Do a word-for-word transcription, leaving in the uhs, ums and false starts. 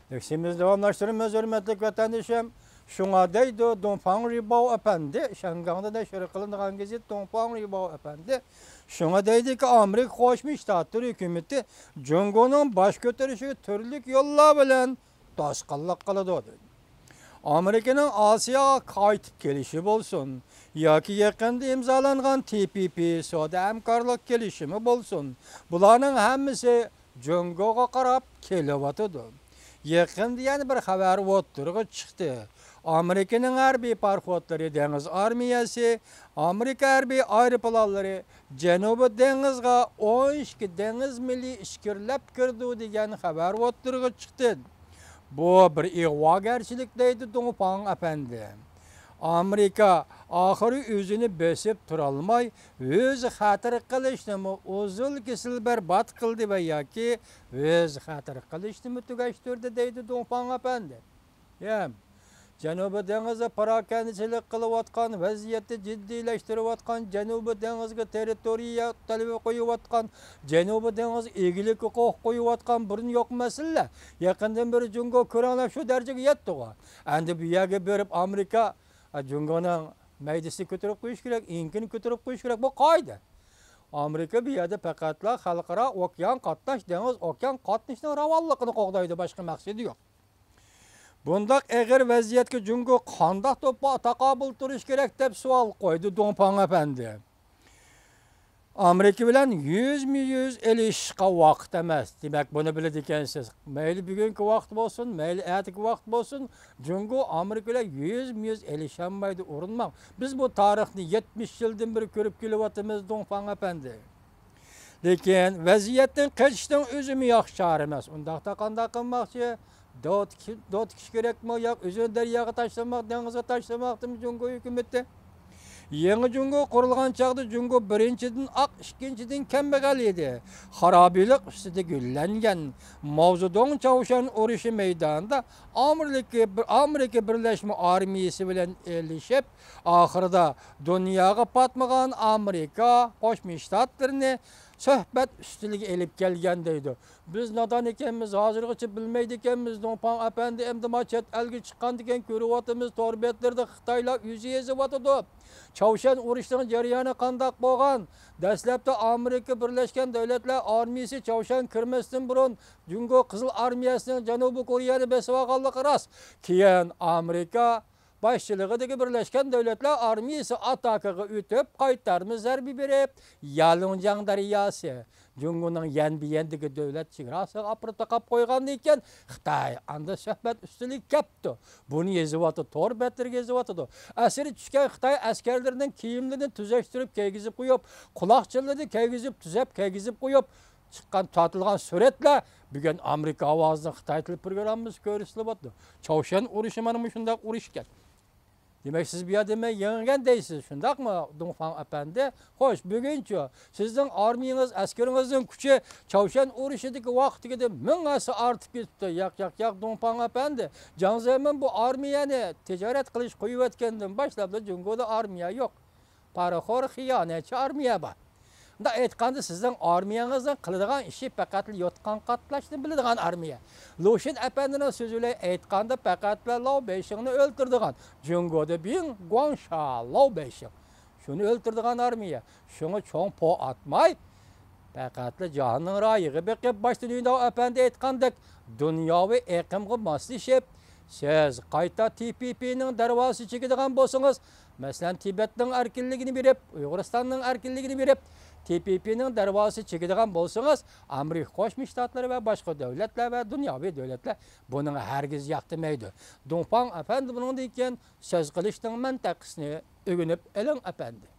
سىمىز داۋاملاشتۇرىمىز، ھۆرمەتلىك ۋەتەندىشىم. شۇڭا دەيدۇ دۇڭفاڭ رىباۋ ئەپەندى، شياڭگاڭدا نەشر قىلىنغان گېزىت دۇڭفاڭ رىباۋ ئەپەندى. شۇڭا دەيدىكى، ئامېرىكا قوشما شتاتلىرى ھۆكۈمىتى جۇڭگونىڭ باش كۆتۈرۈشىگە تۈرلۈك يوللار بىلەن توسقۇنلۇق قىلىدۇ، دەيدۇ. ئامېرىكىنىڭ ئاسىياغا قايتىپ كېلىشى بولسۇن ياكى يېقىندا ئىمزالانغان تى پى پى سودا ھەمكارلىق كېلىشىمى بولسۇن، بۇلارنىڭ ھەممىسى جۇڭگوغا قاراپ كېلىۋاتىدۇ. يېقىندا يەنە بىر خەۋەر ئوتتۇرىغا چىقتى. ئامېرىكىنىڭ ھەربىي پاراخوتلىرى، دېڭىز ئارمىيەسى، ئامېرىكا ھەربىي ئايروپىلانلىرى جەنۇبىي دېڭىزغا ئون ئىككى دېڭىز مىلى ئىچكىرىلەپ كىرىدۇ دېگەن خەۋەر ئوتتۇرىغا چىقتى. بۇ بىر ئىغۋاگەرچىلىك، دەيدۇ دۇڭفاڭ ئەپەندى. ئامېرىكا ئاخىرى ئۆزىنى بېسىپ تۇرالماي، ئۆز خەتىرى قىلىشنىمۇ ئۇزۇل كېسىل بەربات قىلدى ۋە ياكى ئۆز خەتىرى قىلىشنىمۇ تۈگەشتۈردى، دەيدۇ دۇڭفاڭ ئەپەندى. يەم. جەنۇبىي دېڭىزدا پاراكەندىچىلىك قىلىۋاتقان، ۋەزىيەتنى جىددىيلەشتۈرۈۋاتقان، جەنۇبىي دېڭىزغا تېررىتورىيە تەلىپى قويۇۋاتقان، جەنۇبىي دېڭىزغا ئىگىلىك ھوقۇقى قويۇۋاتقان بۇرۇن يوق مەسىلىلەر. يېقىندىن بېرى جۇڭگو كۆرەڭلەپ شۇ دەرىجىگە يەتتىغۇ. ئەمدى بۇ يەرگە بېرىپ ئامېرىكا، ئا، جۇڭگونىڭ مەيدىسىنى كۆتۈرۈپ قويۇش كېرەك، ئېڭىكىنى كۆتۈرۈپ قويۇش كېرەك. بۇ قائىدە. ئامېرىكا بۇ يەردە پەقەتلا خەلقئارا ئوكيان قاتناش، دېڭىز ئوكيان قاتنىشىنىڭ راۋانلىقىنى قوغدايدۇ، باشقا مەقسىتى يوق. بۇنداق ئېغىر ۋەزىيەتكە جۇڭگو قانداق توپا-، تاقابىل تۇرۇش كېرەك دەپ سوئال قويدى دۇڭفاڭ ئەپەندى. ئامېرىكا بىلەن يۈزمۇ يۈز ئېلىشىشقا ۋاقىت ئەمەس. دېمەك، بۇنى بىلىدىكەنسىز. مەيلى بۈگۈنكى ۋاقىت بولسۇن، مەيلى ئەتىكى ۋاقىت بولسۇن، جۇڭگو ئامېرىكا بىلەن يۈزمۇ يۈز ئېلىشەلمەيدۇ، ئۇرۇنماڭ. بىز بۇ تارىخنى يەتمىش يىلدىن بېرى كۆرۈپ كېلىۋاتىمىز، دۇڭفاڭ ئەپەندى. لېكىن ۋەزىيەتتىن قېچىشنىڭ ئۆزىمۇ ياخشى چارە ئەمەس. ئۇنداقتا قانداق قىلماقچى؟ دو تىكىش، دو تىكىش كېرەكمۇ ياكى ئۆزىنى دەرياغا تاشلىماق، دېڭىزغا تاشلىماقتىمۇ جۇڭگو ھۆكۈمىتى؟ يېڭى جۇڭگو قۇرۇلغان چاغدا جۇڭگو بىرىنچىدىن ئاق، ئىككىنچىدىن كەمبەغەل ئىدى. خارابىلىق ئۈستىدە گۈللەنگەن. ماۋزېدۇڭ چاۋشيەن ئۇرۇشى مەيدانىدا ئامېرىكا، ئامېرىكا بىرلەشمە ئارمىيىسى بىلەن ئېلىشىپ، ئاخىرىدا دۇنياغا پاتمىغان ئامېرىكا قوشما شتاتلىرىنى سۆھبەت ئۈستىلىگە ئېلىپ كەلگەن دەيدۇ. بىز نادان ئىكەنمىز، ھازىرغىچە بىلمەيدىكەنمىز، دۇڭفاڭ ئەپەندى، ئەمدى ما چەت ئەلگە چىققاندىكىن كۆرۈۋاتىمىز، تور بەتلىرىدە خىتايلار ئۆزى يېزىۋاتىدۇ. چاۋشيەن ئۇرۇشىنىڭ جەريانى قانداق بولغان؟ دەسلەپتە ئامېرىكا بىرلەشكەن دۆلەتلەر ئارمىيىسى چاۋشيەن كىرمەستىن بۇرۇن جۇڭگو قىزىل ئارمىيەسىنىڭ جەنۇبىي كورېيەنى بېسىۋالغانلىقى راست. كېيىن ئامېرىكا باشچىلىقىدىكى بىرلەشكەن دۆلەتلەر ئارمىيىسى ئاتاكىغا ئۆتۈپ، قايتارما زەربە بېرىپ، يالۇڭجياڭ دەرياسى، جۇڭگونىڭ يەنبىيەندىكى دۆلەت چېگراسىغا ئاپىرىپ تاقاپ قويغاندىن كېيىن، خىتاي ئاندا سۆھبەت ئۈستىلىگە كەپتۇ. بۇنى يېزىۋاتىدۇ، تور بەتلىرىگە يېزىۋاتىدۇ. ئەسىرى چۈشكەن خىتاي ئەسكەرلىرىنىڭ كىيىملىرىنى تۈزەشتۈرۈپ كىيگۈزۈپ قويۇپ، قۇلاقچىلىرىنى كىيگۈزۈپ، تۈزەپ كىيگۈزۈپ قويۇپ، چىققان، تارتىلغان سۈرەتلەر بۈگۈن ئامېرىكا ئاۋازىنىڭ خىتاي تىل پروگراممىسى كۆرسىتىلىۋاتىدۇ. چاۋشيەن ئۇرۇشى مانا مۇشۇنداق ئۇرۇش ئىكەن. دېمەك، سىز بۇ يەردە مەن يېڭىلگەن دەيسىز، شۇنداقمۇ، دۇڭفاڭ ئەپەندى؟ خوش، بۈگۈنچۇ؟ سىزنىڭ ئارمىيىڭىز، ئەسكىرىڭىزنىڭ كۈچى چاۋشيەن ئۇرۇشىدىكى ۋاقتىكىدىن مىڭ ھەسسە ئارتىپ كېتىپتۇ. ياق، ياق، ياق، دۇڭفاڭ ئەپەندى. جاڭ زېمىن بۇ ئارمىيەنى تىجارەت قىلىش قويۇۋەتكەندىن باشلاپلا جۇڭگودا ئارمىيە يوق. پارىخور، خىيانەتچى ئارمىيە بار. مۇنداق ئېيتقاندا، سىزنىڭ ئارمىيەڭىزنىڭ قىلىدىغان ئىشى پەقەتلا يوتقان قاتلاشنى بىلىدىغان ئارمىيە. لۇشۈن ئەپەندىنىڭ سۆزى بىلەن ئېيتقاندا، پەقەتلا لاۋ بېيشىڭنى ئۆلتۈرىدىغان، جۇڭگودا بىڭ گۇاڭشا لاۋ بېيشىڭ. شۇنى ئۆلتۈرىدىغان ئارمىيە. شۇڭا چوڭ پو ئاتماي، پەقەتلا جاھاننىڭ رايىغا بېقىپ، باشتا نۈيداۋ ئەپەندى ئېيتقاندەك، دۇنياۋى ئېقىمغا ماسلىشىپ، سىز قايتا تى پى پىنىڭ دەرۋازىسى چېكىدىغان بولسىڭىز، مەسىلەن، تىبەتنىڭ ئەركىنلىكىنى بېرىپ، ئۇيغۇرىستاننىڭ ئەركىنلىكىنى بېرىپ، تى پى پىنىڭ دەرۋازىسى چېكىدىغان بولسىڭىز، ئامېرىكا قوشما شتاتلىرى ۋە باشقا دۆلەتلەر ۋە دۇنياۋى دۆلەتلەر بۇنىڭغا ھەرگىز ياق دېمەيدۇ. دۇڭفاڭ ئەپەندى بۇنىڭدىن كېيىن سۆز قىلىشنىڭ مەنتىقىسىنى ئۆگىنىپ ئېلىڭ، ئەپەندى.